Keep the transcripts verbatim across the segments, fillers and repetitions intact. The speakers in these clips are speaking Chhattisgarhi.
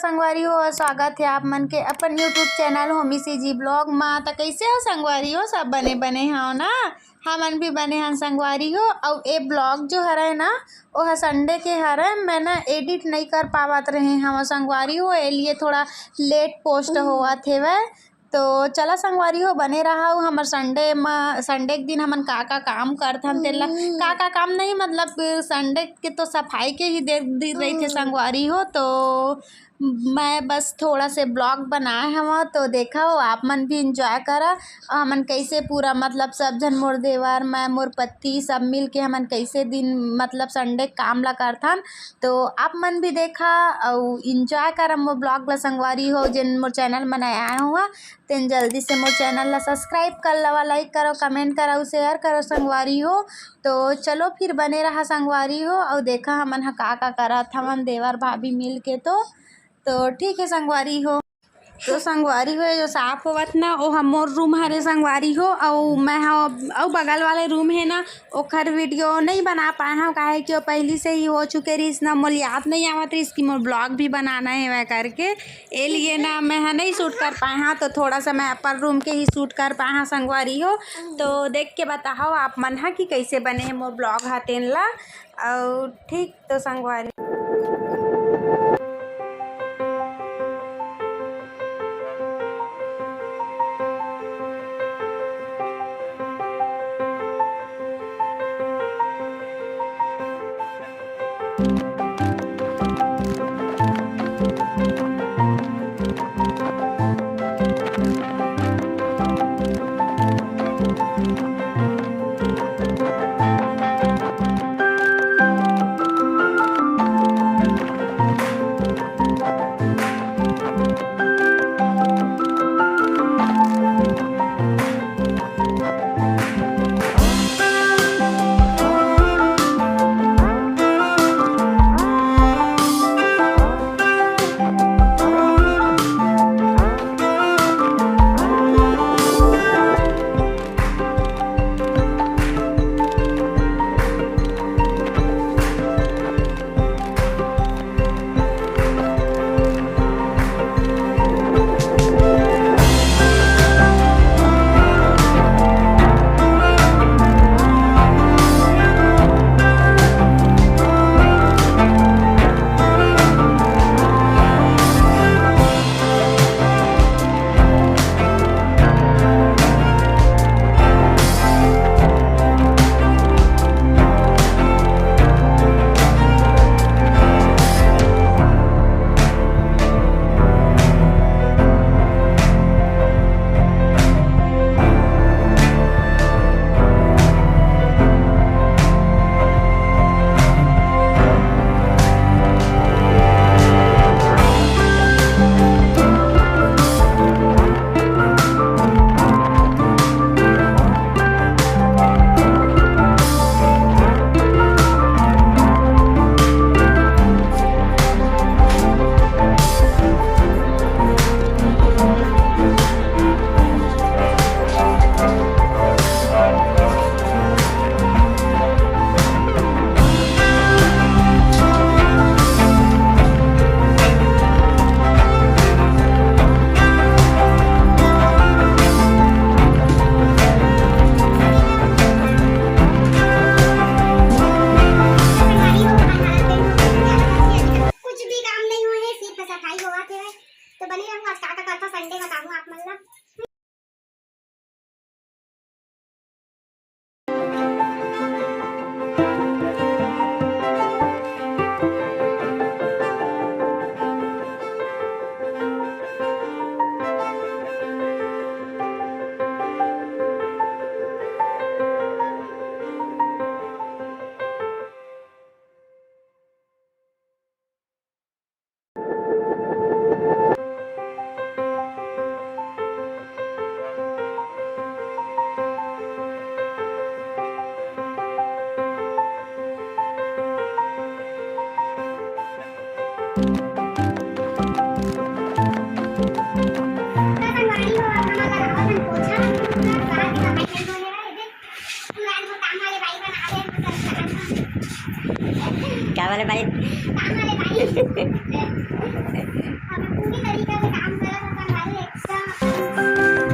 संगवारी हो, स्वागत हे आप मन के अपन YouTube channel Homi CG blog मा। त कइसे हो संगवारी हो? सब बने बने हव ना? हमन भी बने हन संगवारी हो। अउ ए ब्लॉग जो हरय ना, ओह संडे के हरय। मैं ना एडिट नइ कर पावत रहे हव संगवारी हो, ए लिए थोड़ा लेट पोस्ट होवत हेवय। तो चला संगवारी हो, बने रहा हो हमर संडे म, संडे के दिन हमन का का काम करथन तेला, का का काम नहीं, मतलब संडे के तो सफाई के ही दे दिन रहिथे संगवारी हो। तो मैं बस थोड़ा से ब्लॉग बनाए हव, तो देखा हो आप मन भी एंजॉय करा। अउ हमन कैसे पूरा मतलब सब झन, मोर देवर, मैं, मोर पति, सब मिल के हमन कैसे दिन मतलब संडे काम ला करथन। तो आप मन भी देखा अउ एंजॉय करा मोर ब्लॉग ला संगवारी हो। जेन मोर चैनल म नया आए हुआ, तेन जल्दी से मोर चैनल ला सब्सक्राइब कर लवा, लाइक करो, कमेंट करो, शेयर करो संगवारी हो। तो चलो फिर बने रहा संगवारी हो, अउ देखा हमन ह का का करत हवन देवर भाभी मिल के। तो तो ठीक है संगवारी हो। तो संगवारी हो, जो साफ होवत ना, ओ ह मोर रूम हरे संगवारी हो, अउ मैं ह अउ बगल वाले रूम हे ना, ओखर वीडियो नहीं बना पाए हव, काहे कि वो पहली से ही हो चुके रहिस ना, मोर याद नहीं आवत रहिस कि मोर ब्लॉग भी बनाना है वह करके। ए लिए ना मैं ह नहीं शूट कर पाए हव, तो थोड़ा सा मैं अपन रूम के ही शूट कर पाए हव संगवारी हो। तो देख के बताओ आप मन ह कि कैसे बने है मोर ब्लॉग ह तेन ला। अउ ठीक तो संगवारी वाले भाई। काम वाले भाई। हमें पूरी तरीके से काम करत हन भाई, एकदम।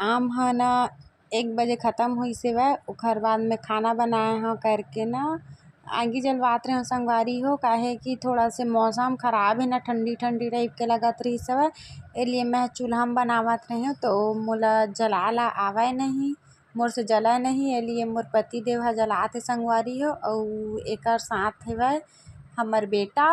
काम ह ना एक बजे खतम होइस हेवय, ओखर बाद में खाना बनाए हव करके ना आगी जलवात रहेंव संगवारी हो, काहे कि थोड़ा से मौसम खराब हे ना, ठंडी ठंडी टाइप के लगत रहिस हवय, ए लिए मैं चूल्हा म बनावत रहेंव, तो मोला जलाए ला आवय नहीं, मोर से जलय नहीं, ए लिए मोर पति देव ह जलात हे संगवारी हो, अउ एकर साथ हेवय हमर बेटा,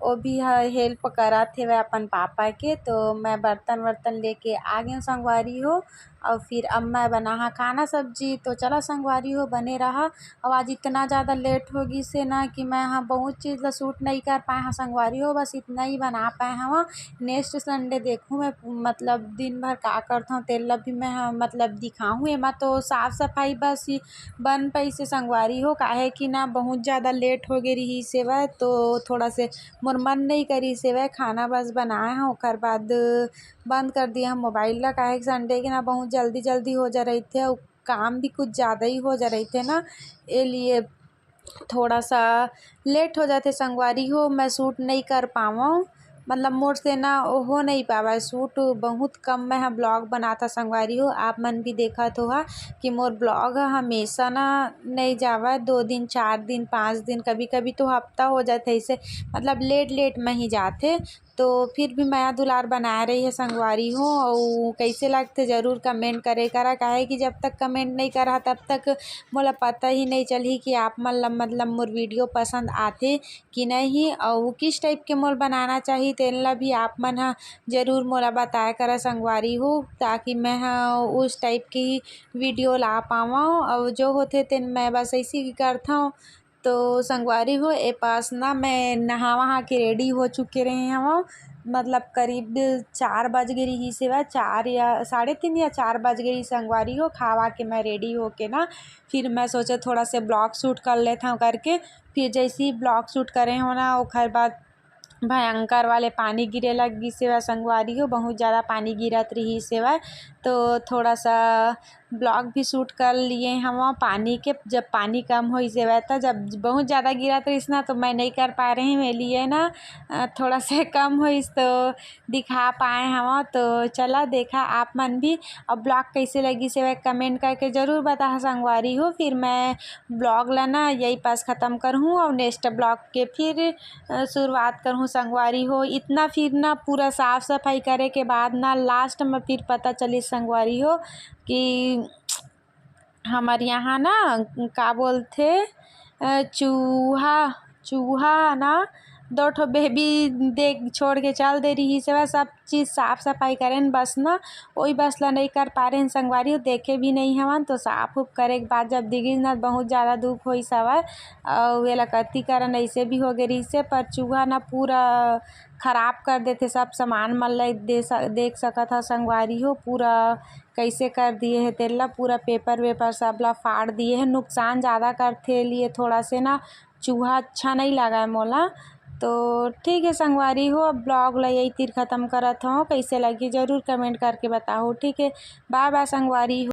ओ भी ह help करत हेवय अपन पापा के। तो मैं बर्तन वर्तन लेके आ गेंव संगवारी हो, अउ फिर अब मैं बनाहा खाना सब्जी। तो चला संगवारी हो, बने रहा। अउ आज इतना ज़्यादा late हो गिस हे ना कि मैं ह बहुत चीज़ ला shoot नइ कर पाए हव संगवारी हो, बस इतना ही बना पाए हव। Next Sunday देखहूँ मैं, मतलब दिन भर का करथव तेन ला भी मैं ह, मतलब दिखाहूँ। एमा तो साफ सफाई बस ही बन पाइस हे संगवारी हो, काहे कि ना बहुत ज़्यादा late हो गे रिहिस हेवय, तो थोड़ा से मोर मन नइ करिस हेवय, खाना बस बनाए हव, ओकर बाद बंद कर दिए हव mobile ला, काहे कि Sunday के ना बहुत जल्दी जल्दी हो जा रहिथे, अउ काम भी कुछ ज़्यादा ही हो जा रहिथे ना, ए लिए थोड़ा सा late हो जाथे संगवारी हो, मैं shoot नइ कर पावंव। मतलब मोर से ना हो नइ पावय shoot, बहुत कम मैं ह vlog बनात हव संगवारी हो। आप मन भी देखत होहा कि मोर vlog ह हमेशा ना नइ जावय, दो दिन, चार दिन, पाँच दिन, कभी कभी तो हफ्ता हो जाथे, ऐसे मतलब late late में ही जाथे। तो फिर भी मया दुलार बनाए रहिहा संगवारी हो, अउ कइसे लगथे जरूर comment करे करा, काहे कि जब तक comment नइ करहा तब तक मोला पता ही नइ चलही कि आप मन ला मतलब मोर video पसंद आथे कि नहीं, अउ किस type के मोला बनाना चाही, तेन ला भी आप मन ह जरूर मोला बताए करा संगवारी हो, ताकि मैं ह उस type के ही video ला पावंव। अउ जो होथे तेन मैं बस ऐसे ही करथंव। तो संगवारी हो, ए पास ना मैं नहा वहा के ready हो चुके रहे हवंव, मतलब करीब चार बज गे रिहिस हेवय, चार या साढ़े तीन या चार बज गे रिहिस संगवारी हो। खा वा के मैं ready होके ना फिर मैं सोचे थोड़ा से vlog shoot कर लेथंव करके, फिर जैसे ही vlog shoot करे हवंव ना, ओखर बाद भयंकर वाले पानी गिरे लग गिस हेवय संगवारी हो, बहुत ज़्यादा पानी गिरत रिहिस हेवय, तो थोड़ा सा vlog भी shoot कर लिए हवंव पानी के। जब पानी कम होइस हेवय, त जब बहुत ज़्यादा गिरत रहिस ना, तो मैं नइ कर पाए रहेंव, ए लिए ना, अ, थोड़ा से कम होइस, तो दिखा पाए हवंव। तो चला देखा आप मन भी, अब vlog कइसे लगिस हेवय comment करके जरूर बताहा संगवारी हो। फिर मैं vlog ला ना यही पास खतम करहूँ अउ next vlog के फिर, अ, शुरुआत करहूँ संगवारी हो। इतना फिर ना पूरा साफ सफाई करे के बाद ना last में फिर पता चलिस संगवारी हो कि हमर यहाँ ना का बोलथे, अ, चूहा, चूहा ना दो ठो बेबी देख छोड़ के चल दे रहिस हवय। सब चीज साफ सफाई करेन, बस ना ओही बस ला नइ कर पा रेहेन संगवारी हो, देखे भी नइ हवन। तो साफ उफ करे के बाद जब दिखिस ना, बहुत ज्यादा दुख होइस हवय। अउ एला कति करन अइसे भी हो गे रहिस हे, पर चूहा ना पूरा खराब कर देथे सब सामान मन ला। दे स-, देख सकत ह संगवारी हो, पूरा कइसे कर दिए हे तेला, पूरा पेपर वेपर सब ला फाड़ दिए हे। नुकसान ज्यादा करथे लिए थोड़ा से ना चूहा अच्छा नइ लागय मोला। तो ठीक हे संगवारी हो, अब ब्लॉग ला यही तीर खत्म करत हव। कइसे लगी जरूर कमेंट करके बताहू, ठीक हे। बाय बाय संगवारी हो।